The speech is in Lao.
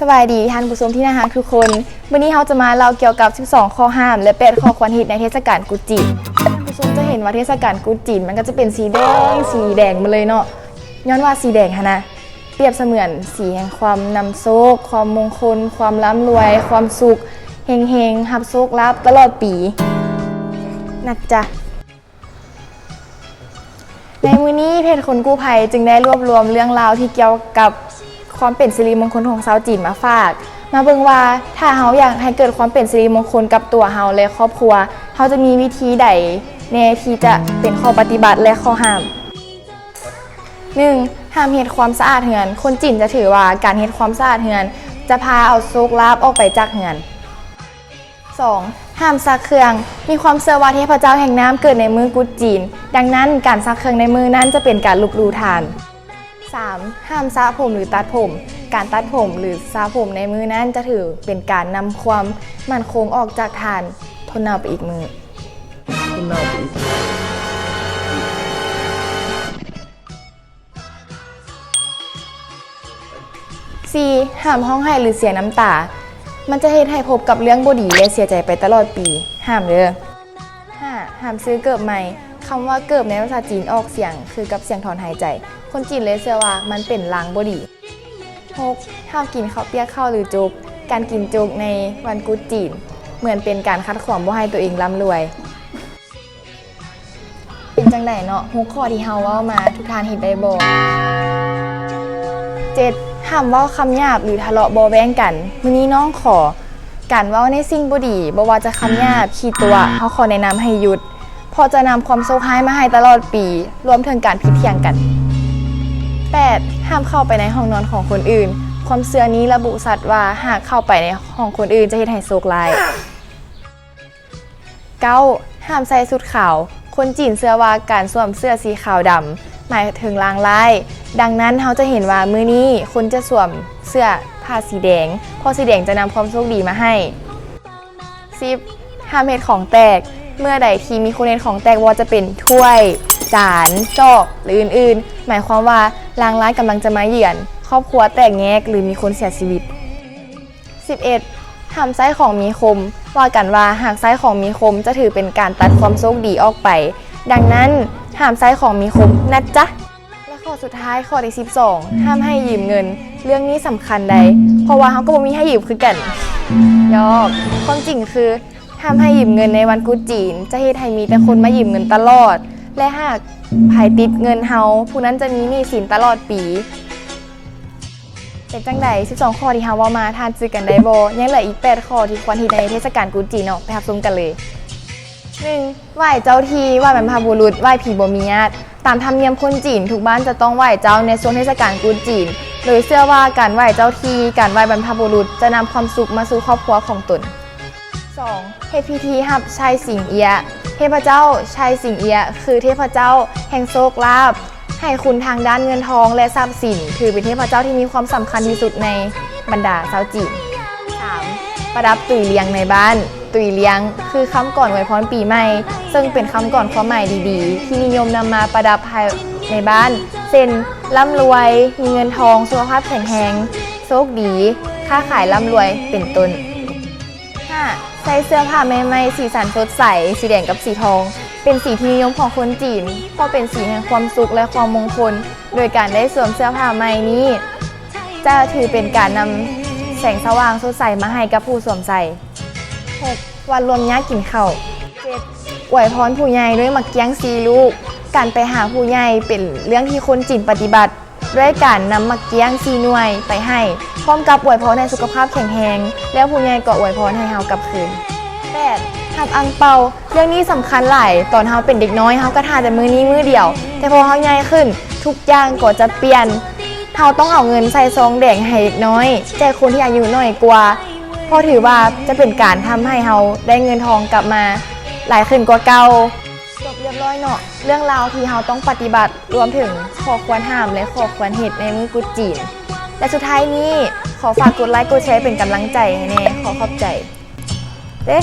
ສະບາຍດີທ່ານຜູ້ຊົມທີ່ໜ້າຮັກທຸກຄົນ. ມື້ນີ້ເຮົາຈະມາເລົ່າກ່ຽວກັບສິບສອງຂໍ້ຫ້າມ ແລະ ແປດຂໍ້ຄວນເຮັດໃນເທດສະການກຸດຈີນ. ທ່ານຜູ້ຊົມຈະເຫັນວ່າເທດສະການກຸດຈີນມັນກໍຈະເປັນສີແດງ ສີແດງໝົດເລີຍເນາະ. ຍ້ອນວ່າສີແດງຫັ້ນນະ ປຽບສະເໝືອນສີແຫ່ງຄວາມນຳໂຊກ, ຄວາມມົງຄົນ, ຄວາມລ່ຳລວຍ, ຄວາມສຸກ, ເຮັງໆ, ຮັບໂຊກລາບຕະຫຼອດປີນະຈ໊ະ. ໃນມື້ນີ້ເພຈຄົນກູ້ໄພຈຶ່ງໄດ້ລວບລວມເລື່ອງລາວທີ່ກ່ຽວກັບຄວາມເປັນສິລິມົງຄົນຂອງຊາວຈີນມາຝາກ. ມາເບິ່ງວ່າຖ້າເຮົາຢາກໃຫ້ເກີດຄວາມເປັນສິລິມົງຄົນກັບຕົວເຮົາ ແລະ ຄອບຄົວ, ເຮົາຈະມີວິທີໃດແດ່ທີ່ຈະເປັນຂໍ້ປະຕິບັດ ແລະ ຂໍ້ຫ້າມ. ໜຶ່ງ, ຫ້າມເຮັດຄວາມສະອາດເຮືອນ. ຄົນຈີນຈະຖືວ່າການເຮັດຄວາມສະອາດເຮືອນຈະພາເອົາໂຊກລາບອອກໄປຈາກເຮືອນ. ສອງ, ຫ້າມຊັກເຄື່ອງ. ມີຄວາມເຊື່ອວ່າເທບພະເຈົ້າແຫ່ງນ້ຳເກີດໃນມື້ກຸດຈີນ, ດັ່ງນັ້ນ ການຊັກເຄື່ອງໃນມື້ນັ້ນຈະເປັນການລົບຫຼູ່ທ່ານ. ສາມ, ຫ້າມສະຜົມ ຫຼື ຕັດຜົມ. ການຕັດຜົມ ຫຼື ສະຜົມໃນມື້ນັ້ນຈະຖືເປັນການນຳຄວາມໝັ້ນຄົງອອກຈາກທ່ານ. ທົນໜາວໄປອີກມື້. ທົນໜາວໄປອີກ. ສີ່, ຫ້າມຮ້ອງໄຫ້ ຫຼື ເສຍນ້ຳຕາ. ມັນຈະເຮັດໃຫ້ພົບກັບເລື່ອງບໍ່ດີ ແລະ ເສຍໃຈໄປຕະຫຼອດປີ. ຫ້າມເດີ້. ຫ້າ, ຫ້າມຊື້ເກີບໃໝ່. ຄຳວ່າເກີບໃນພາສາຈີນອອກສຽງຄືກັບສຽງຖອນຫາຍໃຈ. ຄົນຈີນເລີຍເຊື່ອວ່າມັນເປັນລາງບໍ່ດີ. ຫົກ, ຫ້າມກິນເຂົ້າປຽກເຂົ້າ ຫຼື ໂຈກ. ການກິນໂຈກໃນວັນກຸດຈີນ ເໝືອນເປັນການຂັດຂວາງບໍ່ໃຫ້ຕົວເອງລ່ຳລວຍ. ເປັນຈັ່ງໃດເນາະ ຫົກຂໍ້ທີ່ເຮົາເວົ້າມາ ທຸກທ່ານເຮັດໄດ້ບໍ່? ເຈັດ, ຫ້າມເວົ້າຄຳຫຍາບ ຫຼື ທະເລາະເບາະແວ້ງກັນ. ມື້ນີ້ນ້ອງຂໍ ການເວົ້າໃນສິ່ງບໍ່ດີ ບໍ່ວ່າຈະຄຳຫຍາບ, ຂີ້ຕົວະ, ເຮົາຂໍແນະນຳໃຫ້ຢຸດ ເພາະຈະນຳຄວາມໂຊກຮ້າຍມາໃຫ້ຕະຫຼອດປີ, ລວມເຖິງການຜິດຖຽງກັນ. ແປດ, ຫ້າມເຂົ້າໄປໃນຫ້ອງນອນຂອງຄົນອື່ນ. ຄວາມເຊື່ອນີ້ລະບຸຊັດວ່າ ຫາກເຂົ້າໄປໃນຫ້ອງຄົນອື່ນຈະເຮັດໃຫ້ໂຊກຮ້າຍ. ເກົ້າ, ຫ້າມໃສ່ຊຸດຂາວ. ຄົນຈີນເຊື່ອວ່າການສວມເສື້ອສີຂາວດຳໝາຍເຖິງລາງຮ້າຍ. ດັ່ງນັ້ນ ເຮົາຈະເຫັນວ່າມື້ນີ້ຄົນຈະສວມເສື້ອຜ້າສີແດງ, ເພາະສີແດງຈະນຳຄວາມໂຊກດີມາໃຫ້. ສິບ, ຫ້າມເຮັດຂອງແຕກ. ເມື່ອໃດທີ່ມີຄົນເຮັດຂອງແຕກ, ບໍ່ວ່າຈະເປັນຖ້ວຍ, ຈານ, ຈອກ ຫຼື ອື່ນໆ, ໝາຍຄວາມວ່າລາງຮ້າຍກຳລັງຈະມາເຢືອນ, ຄອບຄົວແຕກແຍກ ຫຼື ມີຄົນເສຍຊີວິດ. ສິບເອັດ, ຫ້າມໃຊ້ຂອງມີຄົມ. ວ່າກັນວ່າຫາກໃຊ້ຂອງມີຄົມຈະຖືເປັນການຕັດຄວາມໂຊກດີອອກໄປ. ດັ່ງນັ້ນ ຫ້າມໃຊ້ຂອງມີຄົມນະຈ໊ະ. ແລະ ຂໍ້ສຸດທ້າຍ ຂໍ້ທີສິບສອງ, ຫ້າມໃຫ້ຢືມເງິນ. ເລື່ອງນີ້ສຳຄັນໃດ໋ ເພາະວ່າເຮົາກໍບໍ່ມີໃຫ້ຢືມຄືກັນ. ຫຍອກ. ຄວາມຈິງຄື ຫ້າມໃຫ້ຢືມເງິນໃນວັນກຸດຈີນ ຈະເຮັດໃຫ້ມີແຕ່ຄົນມາຢືມເງິນຕະຫຼອດ ແລະ ຫາກໃຜຕິດເງິນເຮົາ, ຜູ້ນັ້ນຈະມີໜີ້ສິນຕະຫຼອດປີ. ເປັນຈັ່ງໃດ ສິບສອງຂໍ້ທີ່ເຮົາເວົ້າມາ ທ່ານຈື່ກັນໄດ້ບໍ່? ຍັງເຫຼືອອີກແປດຂໍ້ທີ່ຄວນເຮັດໃນເທດສະການກຸດຈີນເນາະ, ໄປຮັບຊົມກັນເລີຍ. ໜຶ່ງ, ໄຫວ້ເຈົ້າທີ່, ໄຫວ້ບັນພະບຸລຸດ, ໄຫວ້ຜີບໍ່ມີຍາດ. ຕາມທຳນຽມຄົນຈີນ, ທຸກບ້ານຈະຕ້ອງໄຫວ້ເຈົ້າໃນຊ່ວງເທດສະການກຸດຈີນ, ໂດຍເຊື່ອວ່າການໄຫວ້ເຈົ້າທີ່, ການໄຫວ້ບັນພະບຸລຸດ ຈະນຳຄວາມສຸກມາສູ່ຄອບຄົວຂອງຕົນ. ສອງ, ເຮັດພິທີຮັບໄຊສິງເອຍະ. ເທບພະເຈົ້າໄຊສິງເອຍະ ຄືເທບພະເຈົ້າແຫ່ງໂຊກລາບ, ໃຫ້ຄຸນທາງດ້ານເງິນທອງ ແລະ ຊັບສິນ, ຖືເປັນເທບພະເຈົ້າທີ່ມີຄວາມສຳຄັນທີ່ສຸດໃນບັນດາຊາວຈີນ. ສາມ, ປະດັບຕຸຍລຽງໃນບ້ານ. ຕຸຍລຽງ ຄືຄຳກອນອວຍພອນປີໃໝ່, ເຊິ່ງເປັນຄຳກອນຄວາມໝາຍດີໆ ທີ່ນິຍົມນຳມາປະດັບພາຍໃນບ້ານ ເຊັ່ນ ລ່ຳລວຍ, ມີເງິນທອງ, ສຸຂະພາບແຂງແຮງ, ໂຊກດີ, ຄ້າຂາຍລ່ຳລວຍ ເປັນຕົ້ນ. ຫ້າ, ໃສ່ເສື້ອຜ້າໃໝ່ໆ ສີສັນສົດໃສ, ສີແດງກັບສີທອງ ເປັນສີທີ່ນິຍົມຂອງຄົນຈີນ, ເພາະເປັນສີແຫ່ງຄວາມສຸກ ແລະ ຄວາມມົງຄົນ. ໂດຍການໄດ້ສວມເສື້ອຜ້າໃໝ່ນີ້ ຈະຖືເປັນການນຳແສງສະຫວ່າງສົດໃສມາໃຫ້ກັບຜູ້ສວມໃສ່. ຫົກ, ວັນລວມຍາດກິນເຂົ້າ. ເຈັດ, ອວຍພອນຜູ້ໃຫຍ່ດ້ວຍໝາກກ້ຽງສີ່ລູກ. ການໄປຫາຜູ້ໃຫຍ່ເປັນເລື່ອງທີ່ຄົນຈີນປະຕິບັດ ດ້ວຍການນຳໝາກກ້ຽງສີ່ໜ່ວຍໄປໃຫ້, ພ້ອມກັບອວຍພອນໃຫ້ສຸຂະພາບແຂງແຮງ, ແລ້ວຜູ້ໃຫຍ່ກໍອວຍພອນໃຫ້ເຮົາກັບຄືນ. ແປດ, ຮັບອັ່ງເປົາ. ເລື່ອງນີ້ສຳຄັນຫຼາຍ, ຕອນເຮົາເປັນເດັກນ້ອຍ, ເຮົາກໍຖ້າແຕ່ມື້ນີ້ມື້ດຽວ, ແຕ່ພໍເຮົາໃຫຍ່ຂຶ້ນ, ທຸກຢ່າງກໍຈະປ່ຽນ. ເຮົາຕ້ອງເອົາເງິນໃສ່ຊອງແດງໃຫ້ເດັກນ້ອຍ, ແຈກຄົນທີ່ອາຍຸນ້ອຍກວ່າ, ເພາະຖືວ່າຈະເປັນການທຳໃຫ້ເຮົາໄດ້ເງິນທອງກັບມາຫຼາຍຂຶ້ນກວ່າເກົ່າ. ຈົບຮຽບຮ້ອຍເນາະ ເລື່ອງລາວທີ່ເຮົາຕ້ອງປະຕິບັດ, ລວມເຖິງຂໍ້ຄວນຫ້າມ ແລະ ຂໍ້ຄວນເຮັດໃນມື້ກຸດຈີນ. ແລະ ສຸດທ້າຍນີ້, ຂໍຝາກກົດໄລກົດແຊເປັນກຳລັງໃຈໃຫ້ແດ່. ຂໍຂອບໃຈເດ້.